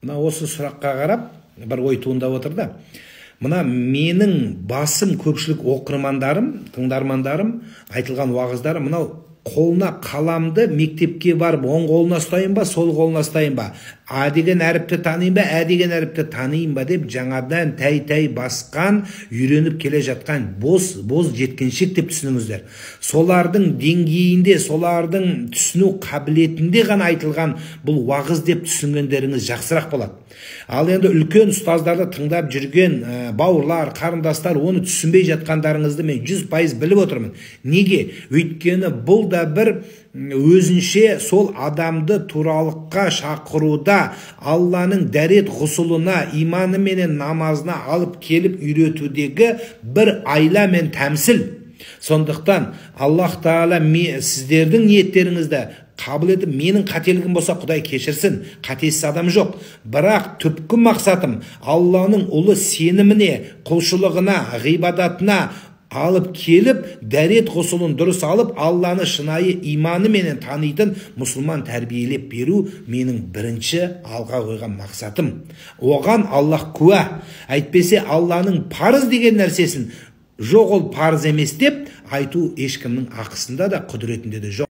Мына осы сұраққа қарап бір ой туындап отыр да. Мына менің басым көпшілік оқырмандарым, тыңдармандарым, айтылған уағыздарым мынау қолына қаламды мектепке барып оң қолына ұстайын ба, сол қолына ұстайын ба, а деген әріпті таниын ба, ә деген әріпті таниын ба деп жаңадан тәй-тәй басқан, үйреніп келе жатқан боз жеткіншек деп түсініңіздер. Солардың деңгейінде, солардың түсіну қабілетінде ғана айтылған бұл уағыз деп түсінгендеріңіз жақсырақ болады. Ал енді үлкен ұстаздарды тыңдап жүрген бауырлар, қарындастар, оны түсінбей жатқандарыңызды мен 100% біліп отырмын. Неге? Өйткені бұл да бір өзінше сол адамды туралыққа шақыруда, Алланың дәрет ғұсылына, иманы менен намазына алып келіп үйретудегі бір айла мен тәмсіл. Сондықтан Аллах Тағала сіздердің ниеттеріңізді қабыл етіп, менің қателігім болса Құдай кешірсін, қатесіз адам жоқ. Бірақ түпкі мақсатым Алланың ұлы сеніміне, құлшылығына, ғибадатына алып келіп, дәрет ғұсылын дұрыс алып, Алланы шынайы иманы менен танитын мұсылман тәрбиелеп беру менің бірінші алға қойған мақсатым. Оған Аллах куә. Әйтпесе Алланың парыз деген нәрсесін жоқ, ол парыз емес деп айту ешкімнің ақысында да, құдіретінде де жоқ.